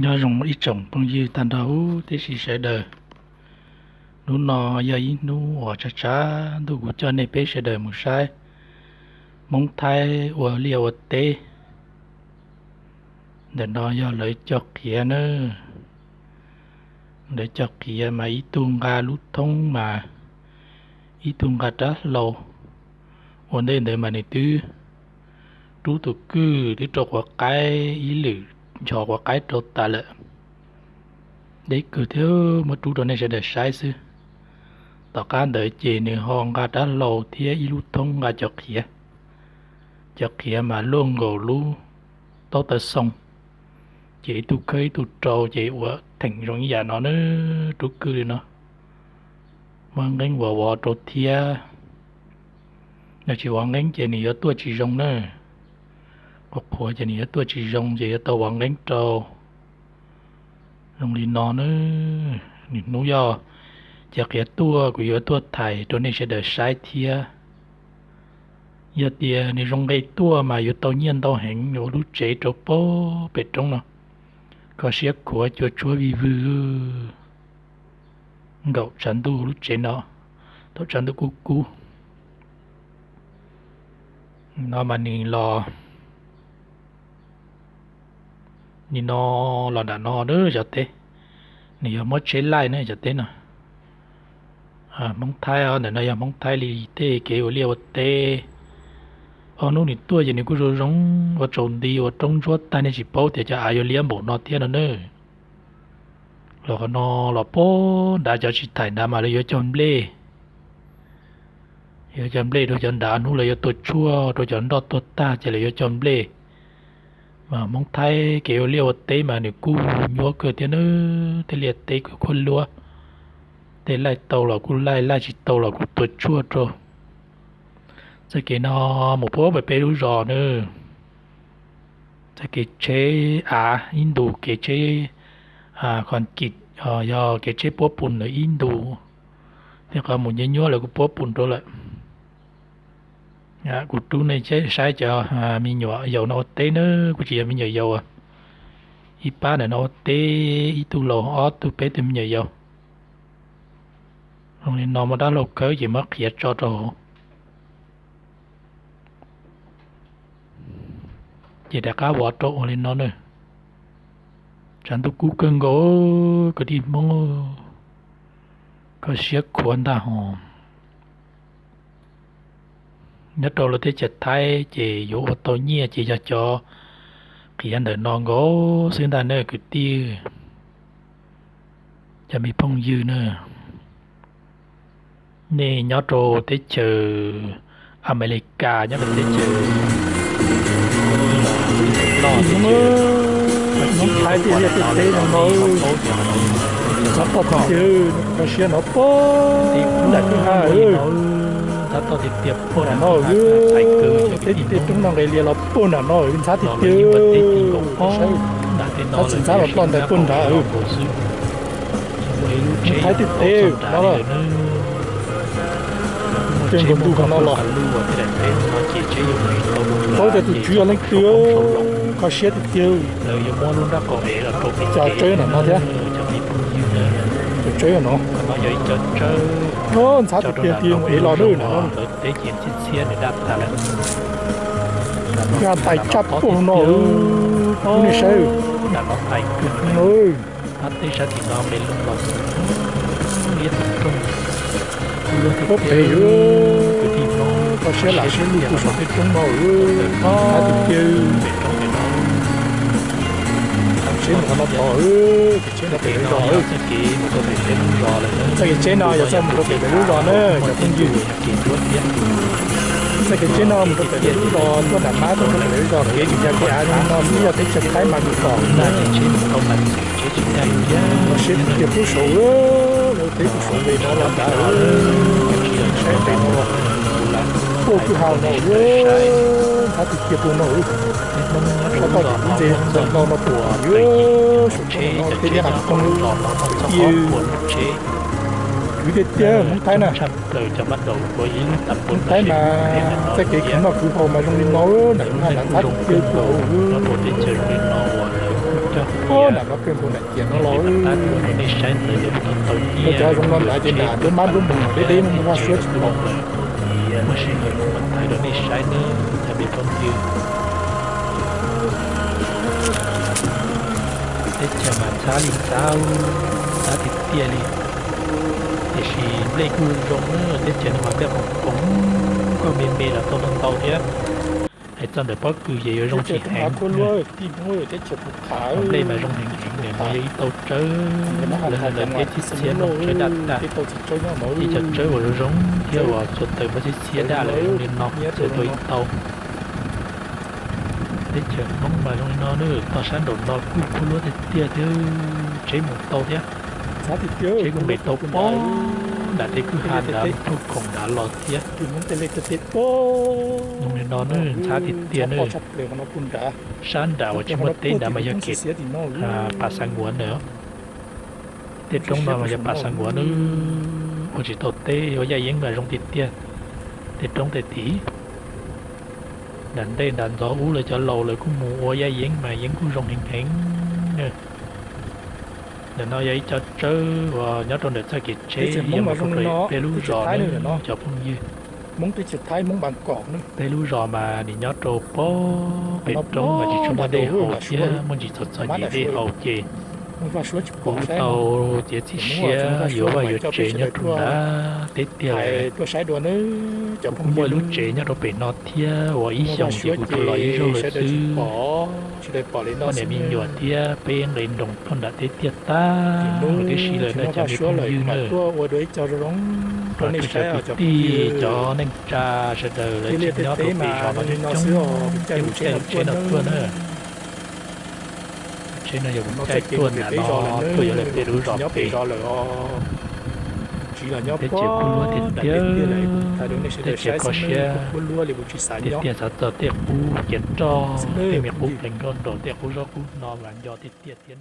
Nyob zoo ib tsoom phooj ywg tag nrho huv tib si sawv daws. Hnub no yog ib hnub uas tshav tshav ntuj, kuv coj nej peb sawv daws mus saib Hmoob Thaib ua liaj ua teb. Ntawm no yog lawv cov qhiav na. Lawv cov qhiav mas ib tug nqa lub thoob mas ib tug nqa rab hlau. Ua ntej ntawd mas nws twb rub tus kwj twb rau quav qaib ib lwm, nchos quav qaib rau tas lawm. Deb kawg thiab, muab rub rau nej sawv daws saib xwb. Tom qab ntawd ces nws ho nqa rab hlau thiab ib lub thoob nqa cov qhiav. Cov qhiav mas luaj nkaus lub taub taw xoo, ces ib tug khawb ib tug rau ces ua theem zoo ib yam no na, rub kwj li no. Muab nqeeb vov vov rau thiab. Yog tsis vov nqeeb ces nws yuav tuaj tsis zoo na. Qhuav qhuav ces nws yuav tuaj tsis zoo ces yuav tau vov nqeeb rau. Zoo li no na. Nws hnub yog cov qhiav tuaj kuv yuav tuaj thaij rau nej sawv daws saib thiab. Yog tias nws zoo nqe tuaj mas yuav tau nyiaj ntau heev, yuav ua lub tsev rau pem roob no. Kho siab khuav cua tshuab vij vwg. Nkaum tshav ntuj lub tsev no, thaum tshav ntuj kub kub no mas nws los, nim no los nram no na cov teb. Nws yog muab tsheb laij na cov teb no. Hmoob Thaib os, ntawm no yog Hmoob Thaib li tej kev ua liaj ua teb. Ob hnub nws tuaj ces nws kuj zoo zoo, ua tsaus nti ua roob ntsuab tag, nej tsis paub tias cov av yuav liab npaum no thiab no na. Los qhov no los puag nrad, cov tsis thaij nrad mas lawv yuav cog nplej. Yuav cog nplej rau cov nrad, hnub lawv yuav tua tshuaj rau cov nroj tuag tag ces lawv yuav cog nplej. Mas Hmoob Thaib kev ua liaj ua teb mas nws kuj nyuaj kawg thiab na. Tej liaj teb kuj khuab luab, tej laij tau los kuj laij, laij tsis tau los kuj tua tshuaj rau. Txoj kev no mus puag pem peb lub zos na. Txoj kev tsheb av ib ntus, kev tsheb concrete, yog kev tsheb puab pus ntawd ib ntus, thiab qhov mus nyuaj nyuaj lawv kuj puab pus rau lawm. Kuv rub nej saib cov me nyuam yaus no ua teb na, kuj tsis yog me nyuam yaus, ib pab ntawm no ua teb, ib tug laus ob tug peb tug me nyuam yaus. Zoo li no muab dab laug khawb ces muab qhiav tso rau hauv, ces rov qab vov rau ua li no na. Tshav ntuj kub kawg nkaus, kwv tij Hmoob, kho siab khuav ntag hos. Nyob rau lawv teb chaws Thaib ces yuav ua tau nyiaj ces yog cov qhiav ntawm no nkaus xwb ntag na kwv tij, cov me phooj ywg na. Nej nyob rau teb chaws Amelikas, nyob rau teb chaws Nplog, teb chaws Thaib, tej liaj tej teb no, tab tom tiag, kho siab no puag nram kwj ha, tab tom tiag tiag puag nram no, tej roob no nqes lias los puag nram no, ntxhab tiag tiag. Tab sis ntxhab los ploj ntais puag nrad. Thaib tej teb no, tej nkaus ntuj qhov no los, paub tias tus tswv yog leej twg, kho siab tiag tiag. Cov tsawb nram no thiab, cov tsawb no, ntxhab tiag tiag, ev los na. Kwj ha tais tshaj puag no, kuv nej saib, puag pem, kho siab lam siab lug tus saum tej roob no, ntxhab tiag tiag. Tsheb mus qhov no tod, kev tsheb no pem lawv zos. Txoj kev tsheb no yog txoj mus rau pem lawv lub zos na cov phooj ywg. Txoj kev tsheb no mus rau pem lawv lub zos, tuaj nram mab tuaj rau pem lawv zos, kev mus yog kev av no, twb yog teb chaws Thaib mas mus tom na. Kho siab tiag tiag, puag saum, lawv teb puag saum pem no los ntag, saib pem no, puag kwj ha no, ntxhab tiag tiag puag no. Txhob toj tim lub ntses ntxaws ntau no puag, saum toj no thiaj li hais tau tiag. Kwv tiag tiag Hmoob Thaib na. Hmoob Thaib mas txoj kev khwv noj khwv haus mas zoo li no, nram kwj ha nram ntxhab tiag tiag puag. Nram no peb nkaus nram ciam no los, nej saib ntawd, cov zoo no ntawd ces nram nruab mab nruab npoog deb deb no, vaj suab tsis pom lawm. Muaj sij hawm kuv mam thaij rau nej saib nawb cov me phooj ywg. Teb chaws mas ntxhab li ntxhab, ntxhab tiag tiag li. Tiam sis nplej kuj zoo na, teb chaws no mas nplej qoom qoom, koj me me los tau ntau ntau thiab. Hais txog ntawm pob kws ces yuav zoo tsis heev. Nplej mas zoo heev heev, ntawm no yog ib tauv tsawb, lawv hais tias txhiab txhiab no tsawb daj tag. Ib cov tsawb uas zoo zoo thiab uas txhua taws muaj txhiab txhiab daj lawm, zoo li no kuv txhais tau ib tauv. Teb chaws Hmoob mas zoo li no na, toj sab nraum no kuj kub luab tiag tiag thiab, tsheb mus tau thiab. Tsheb kuj nqes tau pob nram tej kwj ha nrad, thauj khoom nrad los thiab. Zoo li no na, ntxhab tiag tiag na. Sab nram uas tsis muaj teb nrad mas yog kev pas xav nguav na. Tej roob no mas yog pas xav nguav na, ua tsis tau teb, ua yaj yeeb mas zoo tiag tiag. Tej roob tej tid, nram ntej nram ntxov ub lawv cov laus lawv kuj mus ua yaj yeeb mas yeeb kuj zoo heev heev na. Ntawm no yog ib co tsawb uas nyob rau ntawm txoj kev tsheb yuav mus rau peb lub zos no cov phooj ywg. Peb lub zos mas nws nyob rau pob pem roob mas tsis tshua muaj dej haus thiab muaj ntsis txom txom nyem dej haus ces kuv tau txiav txim siab yuav vaj yuav tsev nyob rau nrad teb tiag lawm. Kuv kuj muaj lub tsev nyob rau pem no thiab, uas ib xyoos ces kuv tsuas los ib zaug lawm xwb. Poj niam me nyuam thiab peb nqes nroos tuaj nram teb tiag tag tib si lawm na cov me phooj ywg na. Rau tsoom kwv tij cov neej tsa sawv daws lawv tseem nyob rau pem zos no coob coob, ces kuv caij lub tsheb no tuaj na. Tsheb no yog kuv caij tuaj nram no tuaj yuav lawm peb lub zos pem. Teb chaws kuj luab tiag tiag, teb chaws kho siab tiag tiag, xav txog tej qub ciav roj, tej me qub plees nroj nraum, tej qub zaub qub no mas nco tiag tiag thiab.